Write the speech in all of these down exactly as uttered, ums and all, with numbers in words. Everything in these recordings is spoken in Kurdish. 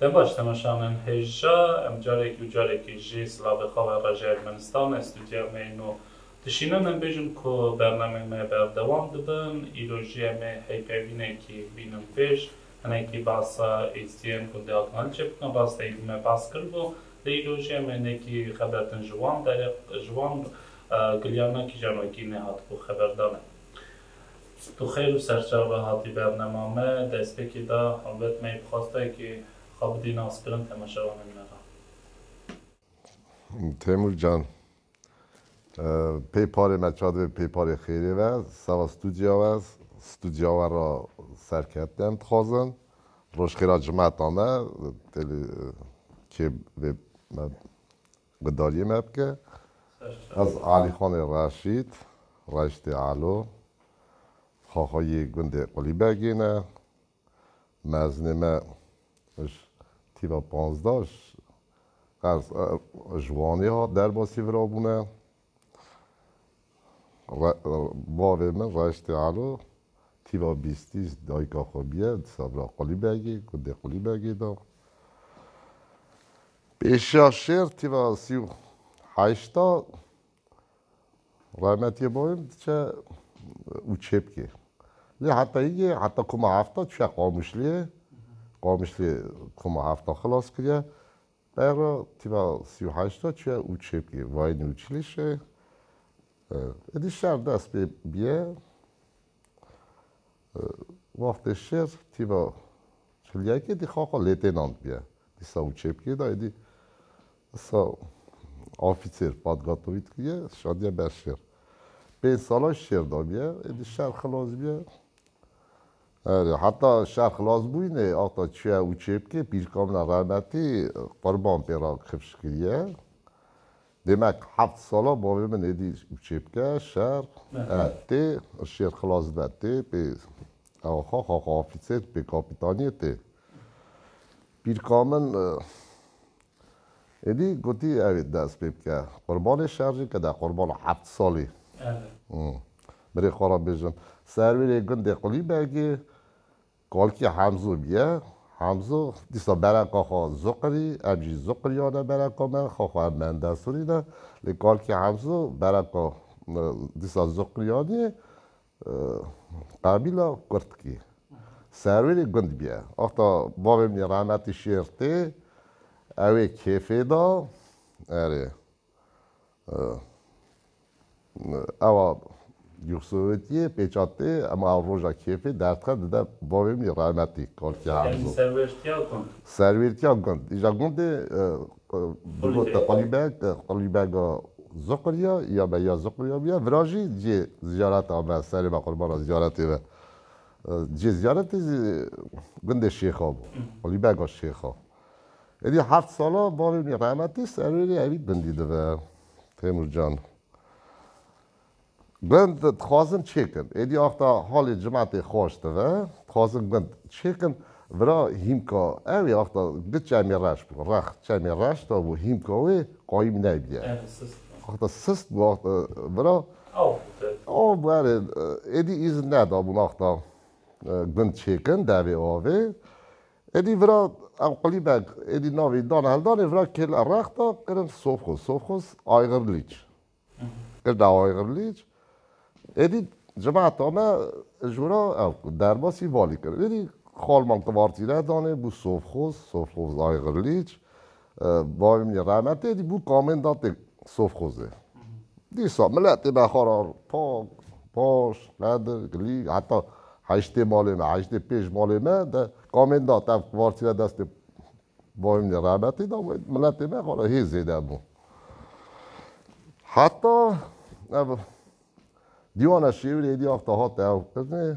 Dem baş temaşanên hêja, em carekî û carekî jî silavê xwe ve re ji Ermenistanê, stûdyoya me êno dişînin. Em bêjin ku bernameyê me berdewam dibin. Îro jî em ê hevpeyvînekî bînin pêş, hinekî behsa êzdiyan gundê hatin alî çêbikin. Rastî êdî me behs kiribû, lê îro jî em ê hinekî xeber din ji wan derê, ji wan, e, giliyana kîjan wekî nehatibû xeberdanê. Tu xêr û serçav hatî bernama me. Destpêkê de helbet me yê bi xwestekê xwe bidî naskirin temaşevanên me re. Têmûr can, e, pê parê me çadir pê parê xêrê ve, seva stûdya ve, stûdya we re serkeftin em dixwazin. Rojxêra cimeta me, têlî, e, kê vê me gudariyê me bike. Ez Alîxanê Reşîd, Reştê Elo, xaxayê gundê Qulîbegê ne. Mezinê me ji tîva panzdeh, ji, ez, e, ji Wanê hat derbasî vira bûne. Re-, bavê min Reştê Elo, tîva bîstî dayika xwe bîye, dîsa vira Qulîbegê, gundê Qulîbegê de. Pêşiya şêr tîva sî û heşta rehmetiyê bavê min diçe û çêbikê. Lê heta yê, heta koma hefta çûye Qamişliyê. Qamişliyê koma hefta xilas kiriye. Bera tîva sî û heşta çûye û çêbikê. Vayînî û çilîşê. E, êdî şer dest pê bîye. E, wextê şêr tîva çiliyekê dî xaxa lêtênan dibiye. Dîsa û çêbikê de êdî dîsa ofîsêr, padgatowî dikiriye, şadiye ber şêr. Pênc sala şêr dabiye, êdî şer xilas biye. Erê, heta şer xilas bûyînê, axta çûye û çêbikê, pîrka min a rehmetî qurban pê re kifş kiriye. Demek heft sala bavê min êdî û çêbike, şer, Evet. e, tê, şêr xilas dibe tê, pê, ew xwe, xwe, xwe ofîsêr, pê kapîtaniyê tê. Pîrka min, e, êdî gotî ew ê dest pê bike. Qurbanê şer jî ke de, qurbana heft salî. Evet. Hmm. Birê xwe re bêjim. Serwêrê gundê Qulîbegê, Kalkî Hemzo bîye. Hemzo dîsa bereka xwe zuqirî, em jî zuqiriyane bereka me, xwe xwe em mendesûrî ne. Lê Kalkî Hemzo bereka, e, dîsa zuqiriyaniyê, e, qebîla Kurtkî. Serwêrê gund bîye. Axta bavê min ê rehmetî şêr tê, ew ê kêfê da, erê. Ewa Yuxsovêtiyê pêça tê, ema ew roja kêfê derdixe dide bavê min ê rehmetî, Kalkî Hemzo. Serwêrtiya gund. Serwêrtiya gund. Îja gundê, e, e, digote Qulîbeg, e, Qulîbega Zuqiriya, ya me ya Zuqiriya bûye. Vira jî cê ziyareta me, serê me qurbana ziyaretê ve. E, cê ziyaretê zî gundê Şêxa bû. Qulîbega Şêxa. Êdî heft sala bavê min rehmetî serwêrê evî gundî dibe. Têmûrcan. Gund dixwazin çêkin. Êdî axta halê cimetê xweş dibe. Dixwazin gund çêkin. Vira hîmka ew ê axta bi çemê reş bû. Rex çemê reş de bû. Hîmka wê qayîm nebîye. Evet, sist. Axta sist bû, axta vira. Aw bû, evet. Aw bû, erê, êdî îzin nedabûn axta, e, gund çêkin, devê avê. Êdî vira ew Qulîbeg, êdî navê dan heldanê vira kêl rex da kirin Sovxoz. Sovxoz Aygirlîç. Kirda Aygirlîç. Êdî cemata me ji vira ew derbasî valî kir. Êdî xalman kivartîre danê bû Sovxoz, Sovxoz Aygirlîç. E, bavê min ê rehmetê êdî bû kamêndatê Sovxozê. Dîsa miletê me xwe re pak, baş, qedir, gilî, heta heştê malê me, heştê pênc malê me de kamêndat ev kivartîre destê bavê min ê rehmetî de, miletê me xwe re hê zêde bû. Heta ev dîwana şêwirê êdî axta hate ew kirinê,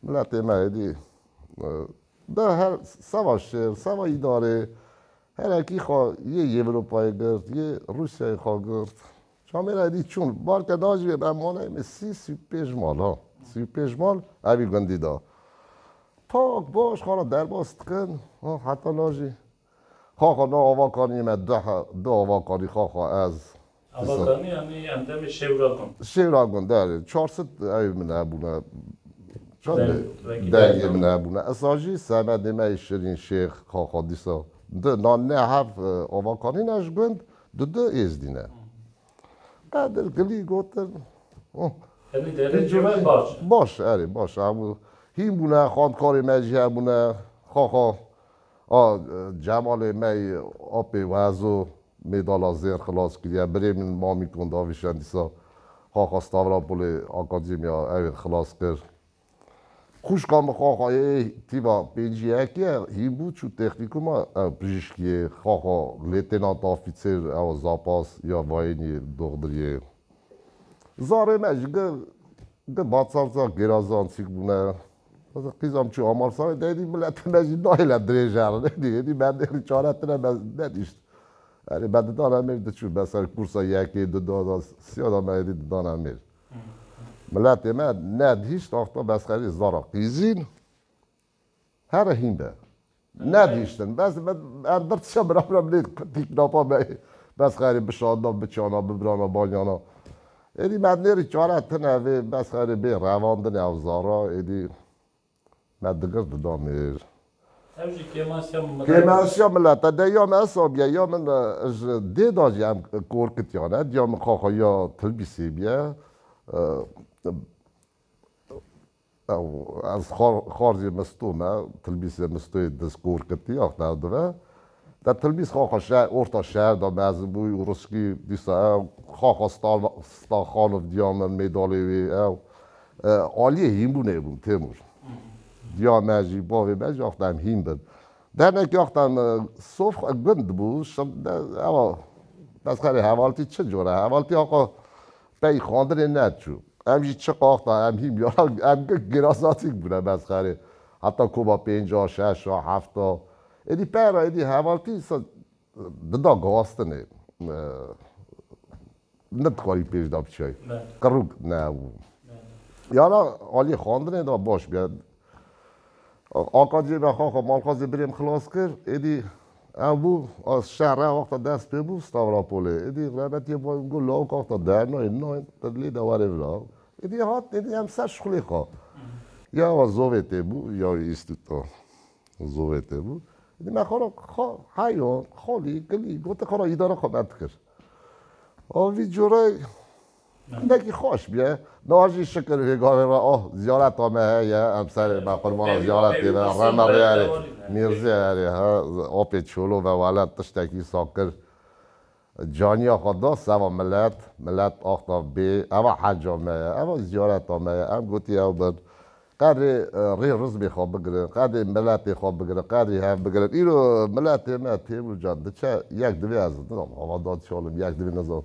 miletê me êdî, e, de her seva şêr, seva îdarê, herekî xwe yê Ewropayê girt, yê Rûsyayê xwe girt. Çamêra êdî çûn, balke najibê em mane me sî, sî û pênc mal, ha. Sî û pênc mal evî gundî da. Pak baş xwe re derbas dikin, ha, heta najî. Xaxa na avakanî me du he-, du avakanî xaxa ez. Avakanî, yanî endamê şêwra gund. Şêwra gund, erê. Çar sed ew min hebûne. Çend dengê min hebûne. Esa jî semedê me yê Şirîn Şêx, Xaxa dîsa. Di nan ne hev, e, avakanî ne ji gund, di du êzdî ne. Qedir gilî gotin. Yanî derê cî me baş e. Baş, erê, baş. Hemû hîn bûne, xandkarê me jî hebûne. Xaxa, a, e, Cemalê me yê apê Wezo, mêdala zêr xilas kiriye. Birê min Mamî Kondavîşen dîsa Xaxa Stavropolê akademiya ew ê xilas kir. Xwişka min Xaxayê tîva pêncî yekê hîn bû, çû teknîkuma, ew pijîşkiyê Xaxa lê têna tafî çêr, ew zapas ya vayênî doxdiriyê. Zarê me ji gi, gi batsarza gêrazan çîk bûne. Qîzam çû Amarsanê de êdî miletê me jî nahêle dirêj herin. Êdî, êdî me nêrî çare tine me nedîşt. Erê, me didan emêr diçû, me ser kursa yekê, du da, da, siya da me êdî didan emêr. Miletê me nedihîşt, axta bes xerî zara qîzîn, here hîn be. Nedihîştin. Bes me, em bir tişa bira bira bilê tîk napa me, bes xerî bişanda, biçana, bibirana, banyana. Êdî me nêrî çare tine vê, bes xerî bê revandin ew zara, êdî me digir dida mêr. Ev jî kêmasiya milet. Kêmasiya milete de ya me esa biye, ya min, e, ji dê da jî em kor kitiyane, diya min xaxa ya Tilbîsê biye. E, ew, ez xar-, xarzê Misto me, Tilbîsê Mistoyê diz kor kitî, axta ew dive. De Tilbîs xaxa şe-, orta şehir da mezin bû, û riskî dîsa ew xaxa Stan-, Stanxanov diya min mêdalê wê ew. E, aliyê hînbûnê bûn, Têmûr. Diya me jî, bavê me jî, axta em hîn bin. Dernekî axta em, e, sof gund bû, şim-, de, ewa, bes xerê hevaltî çi cor e? Hevaltî axa pey xandinê neçû. Em jî çi qaxta, em hîn biyana, em gi-, girasatîk bûne bes xerê. Heta koma pênca, şeşa, hefta. Êdî pera, êdî hevaltî se-, dida guhastinê. E, Nedikarî pêş de biçay. Qirûk nebû. Yana aliyê xandinê de baş bûye. Aka cê me xaxa malxazê birêm xilas kir. Êdî ew bû, a şehre wexta dest pê bû, Stavropolê. Êdî rehmetiyê bavê min got, lawik wexta dernayê, nayên, te lê de were vila. Êdî hat, êdî em ser şixulê xwe. Ya wa zovê tê bû, ya wî îstîta. Zovê tê bû. Êdî me xwe ra xwe, heyan, xalî, gilî, gote xwe ra îdara xwe me dikir. A vî corey hindekî xweş bûye. Niha jî şikir vê gavê re, oh, ziyareta me heye, em serê me qurbana ziyaretê me, reme rê erê, mêrzê erê, ha, apê Çolo ve welat tiştekî sakir. Caniya xwe da seva milet, milet axta bê, eva heca me ye, eva ziyareta me ye, em gotî ew bin. Qedrê, e, rê rizmê xwe bigirin, qedrê miletê xwe bigirin, qedrê hev bigirin. Îro miletê me Têmûr can diçe yek divê ez nizam, hava da çalim, yek divê nizam.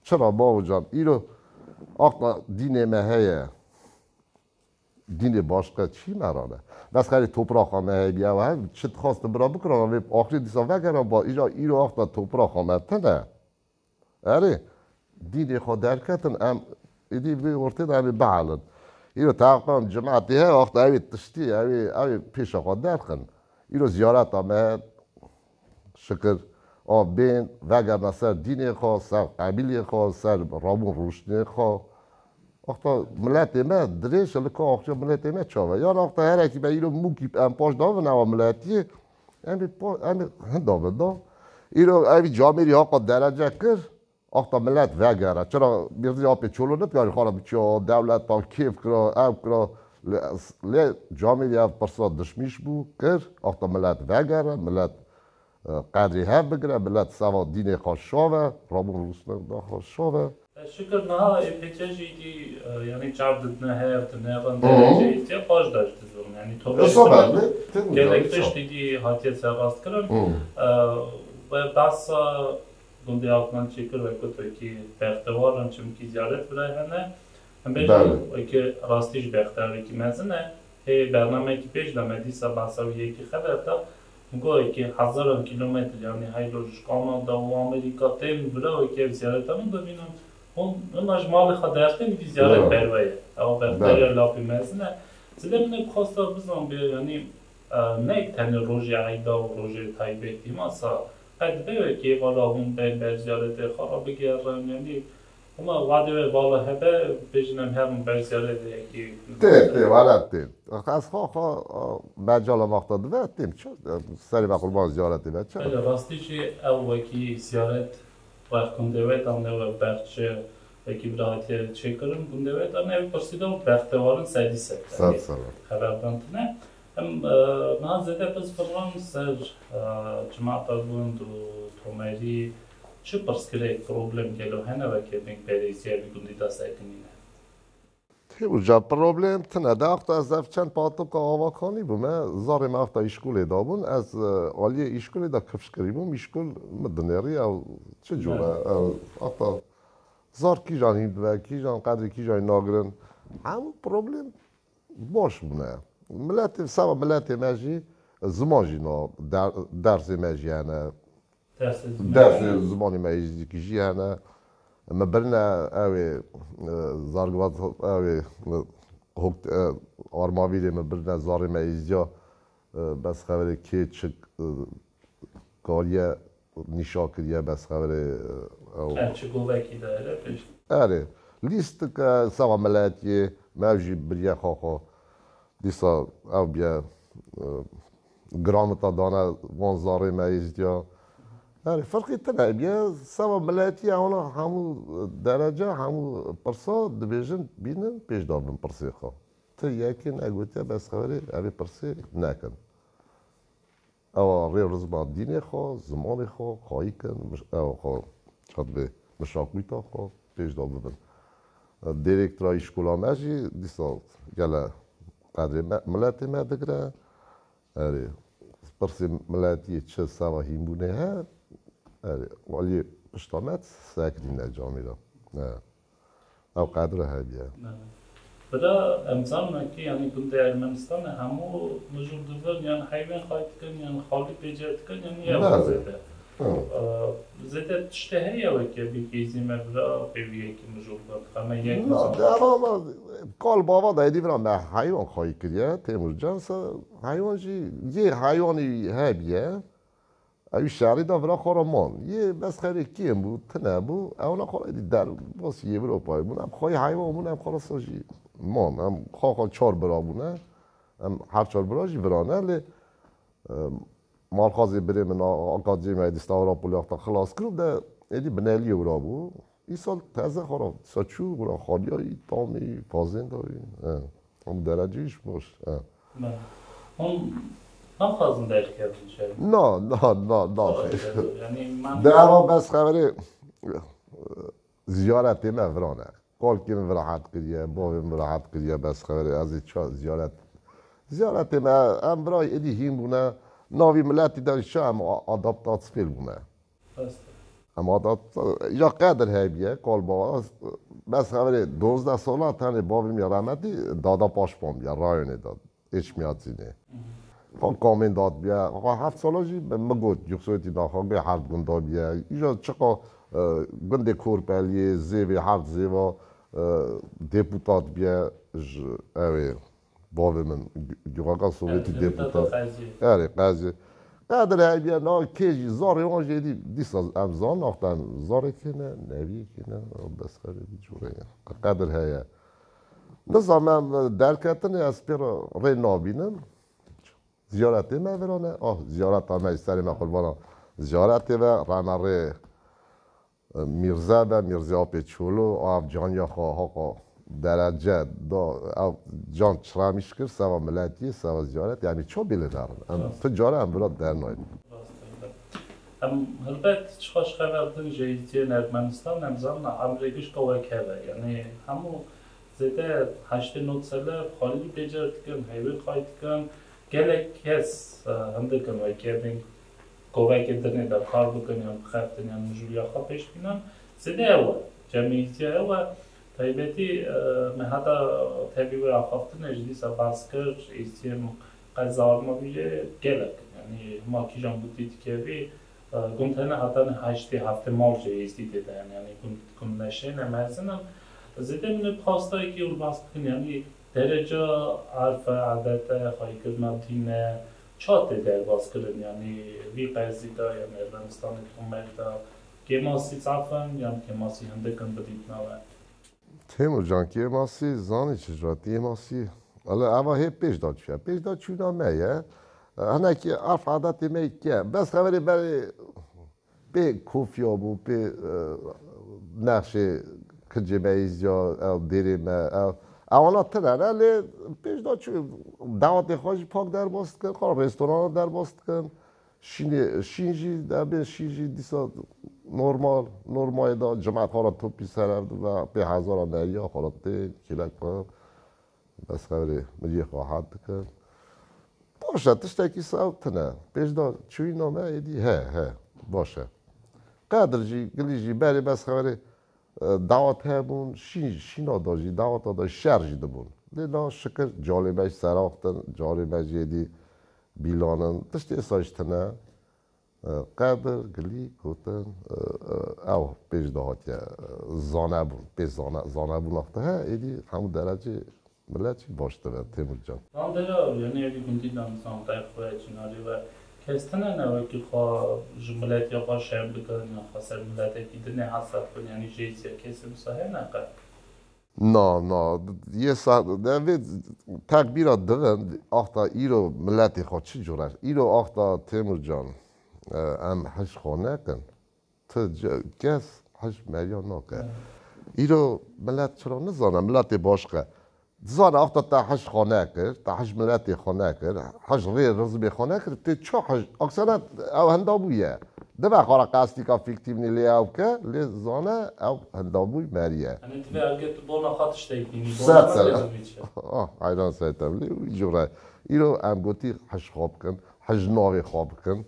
Çira bavo can, îro axta dînê me heye. Dînê başqa çi me rane? Bes xerê topraxa me heye, ew hev çi dixwastin bira bikirin, vê axirê dîsa vegerin, ba îja îro axta topraxa me tine. Erê, dînê xwe derketin, em êdî vê ortê de em ê bihelin. Îro teqan cimatê heye, wexta ew ê tiştî, ew ê, ew ê pêşa xwe derxin. Îro ziyareta me, şikir, a bên, vegerna ser dînê xwe, ser qebîlê xwe, ser rabûn rûştinê xwe. Wexta miletê me dirêj e, li ka axiya miletê me çav e. Yan wexta herekî me îro mûkî em paş davin ewa miletiyê, em ê pa-, em ê hinda vinda. Îro evî camêrî haqa derece kir, wexta milet vegere. Çira mêrzî apê Çolo nedikarî xwe re biçiya dewleta kêf kira, ew kira. Lê, lê camêrî ev pirsa dişmîş bû, kir, wexta milet vegere, milet, e, qedrê hev bigire, milet seva dînê xwe şave, rabûn rûsneda xwe şave. Şikir niha ê pêçe jî dî, e, yanî çav didine hev, dine Hı. rende jî tê paş da jî dizon. Yanî to Esa belli, têmû gelek tişt dî hatiye serrast kirin. Hı. E, we behsa gundê Akman çêkir, we got wekî bextewar in, çimkî ziyaret bira hene. Em bêjin Belli. wekî rastî jî bextewarîkî mezin e. Hê bernameyekî pêş de me dîsa behsa wî yekî xeber da. Min got, êkê hezaran kîlometr, yanî heylo ji Kanada û Amerîka tên vira, êkê ev ziyareta min bibînin. Hûn, hûn ji malê xwe dertên, êdî ziyaret Bira. berwe ye. Ew bexteriya Bira. lapê mezin e. Zêde min ê bixwesta bizan bê, yanî, e, ne tenê rojê eyda û rojê taybetî, masa qet be wekê vala hûn bên ber ziyaretê xwe re bigerin, yanî, Hema wadê we bala hebe, bêjin em herin ber ziyaretê yekî. Tê, tê, wele tê. Ez xwe xwe, e, mecala wexta dibe, têm çi? Serê me qurban ziyaretê me çi? Belê, rastî jî ew wekî ziyaret wext gundê we dan, ne we berçi, wekî bira hatiye çêkirin, gundê we dan, ew pirsî de û bextewarin sedî sed. Sed sed. Xeberdan tine. Em, e, niha zêde pirs virran ser, e, cemaeta gund û tomerî çi pirsgirêk, problem gelo hene weke bing berêziya vî gundî de sekinîne? Têmûrcan, problem tine de. Wexta ez ev çend patoka avakanî bûme, zarê me wexta îşkolê de bûn. Ez, e, aliyê îşkolê de kifş kirî bûm. Îşkol min dinêrî, ew çi cor e? Ew, wexta zar kîjan hîn dibe, kîjan qedrê kîjan nagirin. Hemû problem baş bûne. Miletê, seba miletê me jî ziman jî na der-, dersê me jî hene. Dersê ziman. Dersê zimanê me êzdîkî jî hene. Me birine ew ê, e, zargvat ew ê, e, hok-, e, armavîrê me birine zarê me êzdiya, e, bes xeverê kê çi, e, kariye nîşa kiriye, bes xeverê, e, ew. Her çi govekî de here pêş. Erê. Lîstike seba miletiyê me ew jî biriye xwe xwe. Dîsa ew biye, e, gramita dane van zarê me êzdiya. Yanî firqî tine biye, seba miletî ewna hemû derece, hemû pirsa dibêjin, bînin, pêş da bin pirsê xwe. Ti yekê negotiye, bes xeberê evê pirsê nekin. Ewa rê rizma dînê xwe, zimanê xwe, xwayî kin, ewa xwe, çat bê, mişakûyta xwe, pêş da bibin. Direktora îşkola me jî dîsa gele qedrê me, miletê me digire. Erê, pirsê miletiyê çi seba hînbûnê he, erê, aliyê pişta me sekirîne camî de. He. Ew qedre hebiye. Bira, em zanin ki, yanî gundê Ermenistanê hemû mijûl dibin, yan heywen xway dikin, yan xalî pêce dikin, yan yew Belê. zêde. Hı. Ee, zêde tiştê heye weke bîkî zî me bira pêviyekî mijûl bin. Xeme yek Na, mijûl. Dera me, kal bava da êdî bira me heywan xwayî kiriye, Têmûrcan se heywan jî, yê heywanî hebiye, ew şerî da vira xwe re man. Yê bes xerê kêm bû, tine bû, ewna xwe re êdî derbas yê vira pay bûn. Em xwayî heywan bûn, em xwe re se jî man. Em xwe xwe çar bira bûne, em her çar bira jî virane, lê, e, malxazê birê min a-, akademiyayê dîsta Ewropolê wexta xilas kir û de êdî bineliyê wira bû. Îsal teze xwe ra, dîsa çû wira xaliyayî, tamî, fazên dawî. He. Em derecî îş baş. He. Me. Hûn naxwazin derkevin şerî? Na, na, na, naxê. Yanî man De eva bes xeverê ziyaretê me virane. Kalkê min vira het kiriye, bavê min vira het kiriye, bes xeverê ez ê ça ziyaret. Ziyaretê me, em vira êdî hîn bûne, navî miletî de çi em a-, adaptasyon bûne. Rast e. Em adapta-, ya qedir hebiye, kal bava, bes xeverê dozdeh sala tenê bavê min ya rahmetî dada paşpan biye, rayonê de. Êçmiyatînê. Xwe kamên dad biye. Xwe heft sala jî min got, Yoksoyetî naxwe bê herd gunda biye. Îja çiqa, e, gundê Korpeliyê, Zêvê, herd zêva, e, deputat biye ji ewê bavê min, Gi-, Giwaka Sovêtî deputat. Qeziyê. Erê, qeziyê. Qedir hebiye, na kê jî zarê wan jê dî, dîsa em zan, axtan zarê kê ne, neviyê kê ne, bes xerê dî cûre ye. Qedir heye. Nizam em derketinê ez pê re rê nabînim. Ziyaretê me virane. Ah, ziyareta me, serê me qurbana. Ziyaretê ve rana rê, e, Mîrze be, Mîrze Apê Çolo, av caniya xwe haqo derece da, ev can çiramiş kir, seva miletî, seva ziyaret, yani ço bile derin. Em Rast. tu cara em vira dernayın. Em helbet çiqas xeber din ji êzdiyên Ermenistan, em zanin emrê gişka wek hev e. Yanî hemû zêde heştê nod sele xalî pêcer dikin, heyvê xay dikin. Gelek kes, e, hindik in wekî evên kovekê dinê de kar bikin yan bixebtin yan mijûliya xwe pêş bînin. Zêde ew e. Cem êzdiya ew e. Taybetî, e, me heta tevî wê axaftinê ji dîsa behs kir, êzdiyên qeza armavî jê gelek in. Yanî hema kîjan gundî dikevî, e, gund hene hetanî heştê heftê mal jê êzdî tê de hene. Yanî gund, gund neşeyne mezin in. Zêde min ê bi xwastayekî ew bahs bikin, yanî dereca erfe, edete, xwayîkirina dîne, ça tê derbas kirin, yanî vî qezî de, yanî Ermenistanê Tomer de, Kêmasî zaf in yan kêmasî hindik in bi dîtina we? Têmurcan, kêmasî zanî çi cura kêmasî. Ele eva hê pêş da çûye. Pêş da çûna me ye. Hinekî arf adetê me ke. Bes xeberê berê pê kofiya bû, pê e, nexşê kincê me îzya, ew dêrê me, ew. Ewana tine ne lê pêş da çû dawetê xwe jî pak derbas dikin, xwe restorana derbas dikin. Şînê, şîn jî, debê şîn jî dîsa normal, normalê de cimat xwe re topî ser ev dibe, pê hezara meriya xwe re tê, kêlek xwe, bes xeberê miriyê xwe hat dikin. Baş e, tiştekî saw tine. Pêş de çûyîna me êdî he, he, baş e. Qedir jî, gilî jî, berê bes xeberê, e, dawet hebûn, şîn, şîna da jî, daweta da şer jî dibûn. Lê na şikir calê me jî seraxtin, calê me jî êdî bîlanin. Tiştê êsa jî tine. E, Qedir, gilî, gotin, e, e, ew pêş de hatiye, e, zane bûn, pê zane, zane bûn axte he, êdî hemû derecê millet jî baş dibe, Têmurcan. Van dera, yanî êdî gundî de nizam tayf xwe, çinarî we kes tine ne wekî xwe ji miletiya xwe şer bikin, ya xwe ser miletekî dinê hesab bikin, yanî jê zî kesê wisa hene qe? Na, na. Yê sa-, de vê tekbîra divin, axta îro miletê xwe çi cure? Îro axta Têmurcan, e, em hij xwe nekin. Ti ce-, kes hij meriya nake. Îro milet çira nizane, miletê başqe. Dizane axta te hij xwe nekir, te hij miletê xwe nekir, hij rê rizmê xwe nekir, tê çi hij, aksana ew hinda bûye. Dibe xwe re qestîka fîktîvnî lê ew ke, lê zane ew hinda bûy meriye. Yanî divê ergê tu bona xwe tiştek bînî, bona Sed xwe sere. Lê bibî çi? Ah, heyran seytem lê wî cure. Îro em gotî hij xwe bikin, hij navê xwe bikin.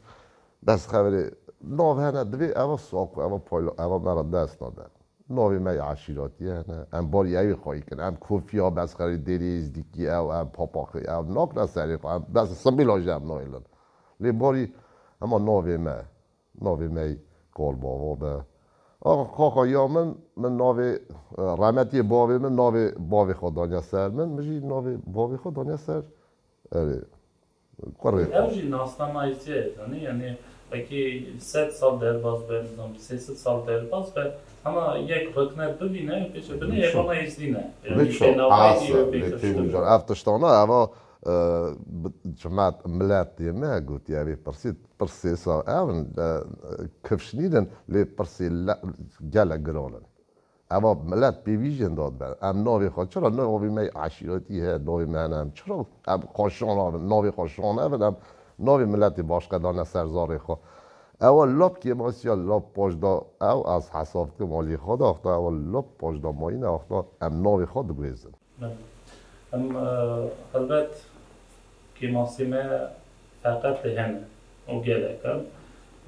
Bes xeberê nav hene divê eva soku, eva payla, eva me re dest nade. Navê me yê eşîretî hene. Em barî ewê xweyî kin. Em kofiya bes xeberê dêrê êzdîkî ew, em papaxê ew nakine serê xwe. Em bes simîla jî em nahêlin. Lê barî hema navê me. Navê me yî Kalbava be. Axa, kaxa ya min, min navê, e, rehmetiyê bavê min, navê bavê xwe daniye ser min, min jî navê bavê xwe daniye ser, erê, kurê xwe. Ew jî nasnama Êzdî ye, zanî, yanî, wekî sed sal derbas be, nizam, sê sed sal derbas be, hema yek riknet bibîne, pêşe bine, Wî ço. Yê bana Êzdî ne. Yanî, Wî ço, pênava asa, Êzdî yo pê lê kuştir. Têmûcan. Ev tiştana, eva, e, bi-, cimat, miletê me gotiye, vê pirsî, pirsê sa, ev in, e, kifş nînin, lê pirsê le-, gelek giran in. Eva milet pêvîjên dadbe. Em navê xwe çira navê me eşîretî heye, navê me hene em çira em xweşan navê xweşan evin, em navê miletê başqe dane ser zarê xwe. Ewa lap kêmasiya lap paşda ew ez hesab dikim aliyê xwe de axta ewa lap paşda mayîne axta em navê xwe diguhêzin. Em, e, helbet kêmasî me feqet li hene û gelek in.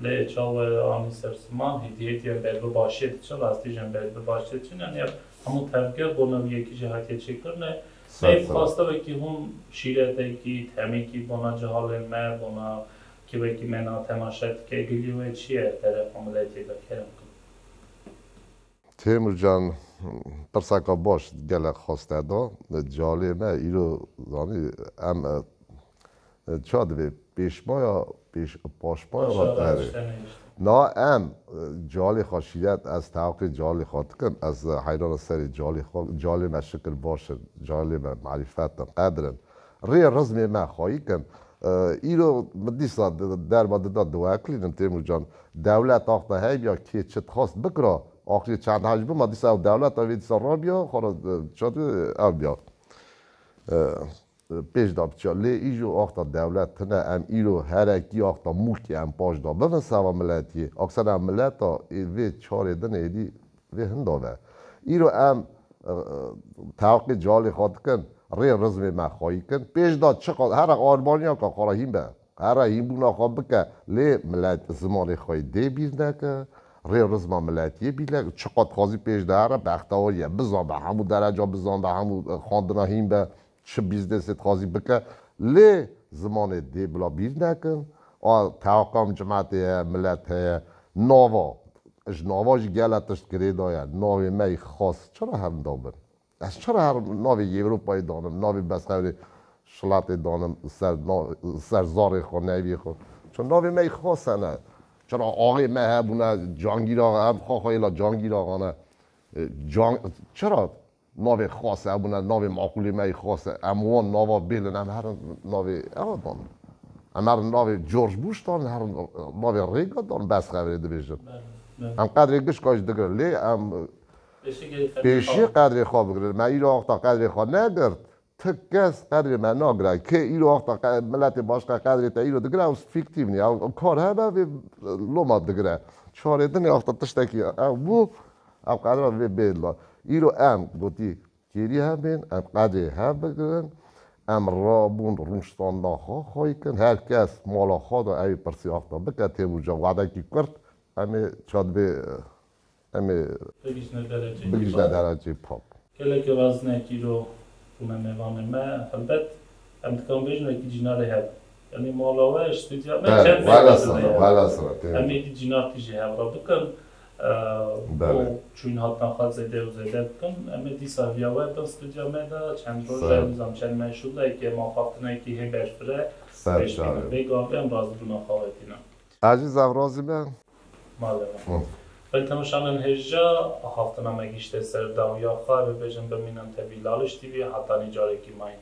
Lê çawa anî ser ziman, hêdî hêdî em ber bi başê diçin, rastî jî em ber bi başê diçin. Yanî ev hemû tevger bona wî yekî jî hatiye çêkirin. Ser Ev sağ ol. Xweste wekî hûn şîretekî, temîkî bona cihalên me, bona kê wekî me na temaşe dike, gilî we çi ye derefa miletê de kerem kin? Têmurcan, pirseka baş gelek xweste da. Calê me îro zanî em, e, ça divê pêşmaya, pêş, paşmaya Paşa ve erê. Tiştene işte. Na em, e, calê xwe şîret, ez tewqê calê xwe dikim, ez, e, heyrana serê calê xwe, calê me şikir baş in, calê me marîfet in, qedir in. Rê rizmê me xweyî kin. E, îro min dîsa di-, derma dida diweklînim Têmurcan. Dewlet axta heybiya kê çi dixwast bikira. Axirê çend hej bima dîsa ew dewleta vê dîsa rabiya, xwe re, e, çadı ev biya. E, pêş da biçiya. Lê îjo axta dewlet tine em îro herekî axta mûkî em paş da bibin seva miletiyê. Aksana em mileta ê vê çarê din êdî vê hinda ve. Îro em, e, e, tewqê calê xwe dikin, rê rizmê me xweyî kin. Pêş da çiqa, here Almanya ka xwe re hîn be. Here hînbûna xwe bike. Lê milet zimanê xwe yê dê bîr neke. Rê rizma miletiyê bîr neke. Çiqa dixwazî pêş de here bextewar ye. Bizan be, hemû dereca bizan be, hemû, e, xwendina hîn be. Çi bîznesê dixwazî bike. Lê zimanê dê bila bîr nekin. A, tewqam cimetê heye, milet heye. Nava. Ji nava jî gele tişt girêdaye. Navê me yî xas. Çira hev nda bin? Ez çira her navê Ewropayê danim, navê besxevrê şilatê danim, ser na-, ser zarê xwe, navê xwe? Çi navê me yî xas hene. Çira axê me hebûne Cangîr Axa, em xaxayê la Cangîr Axa ne. E, Can-, çira navê xas hebûne, navê maqûlê me yê xas e. Em wan nava bêlin, em herin navê ewa dan. Em herin navê George Bush dan, herin navê Rêga dan, bes xevrê dibêjin. Belê, belê. Em qedrê gişka jî digirin. Lê em Pêşî qedrê xwe pêşî bigirin. Qedrê xwe bigirin. Me îro wexta qedrê xwe negirt. Ti kes qedrê me nagire. Kê îro wexta qe-, miletê başqa qedrê te îro digire, ew fîktîv nî. Ew kar hebe vê loma digire. Çarê dinê wexta tiştekî ew bû, ew qedra vê bê dila. Îro em gotî kêrî hev bên, em qedrê hev bigirin. Em rabûn rûniştanda xwe xweyî kin. Her kes mala xwe de ew ê pirsî wexta bike, têbû ca wedekî kurt. Em ê çadibê, em ê Bigihîjne dereceyekî bigihîjne pak. Dereceyê pak. Gelekî razî ne kî îro bûne mêvanê me, helbet em dikan bêjin wekî cînarê hev. Yanî mala we, stûdya me, Belê, çend wela metre sira, ye? Wela sira, tê. Em ê dî cînar tî jî hev re bikin. E, Belê. û çûyîn hatina xwe zêde û zêde bikin. Em ê dîsa viya we bin stûdya me de çend roj Sağ ol. e, nizam çend meşûl e, ke ma xaftinekî hê berfire Ser pêş çavi. bînin. Vê gavê em razîbûna xwe wetîne. Ezîz ev razî be. Malum. Hı. Belê temaşanên hêja, haftina me gihîşte ser dawiya xwe, bibêjin bimînin tevî Laliş T V, hetanî carekî mayîn.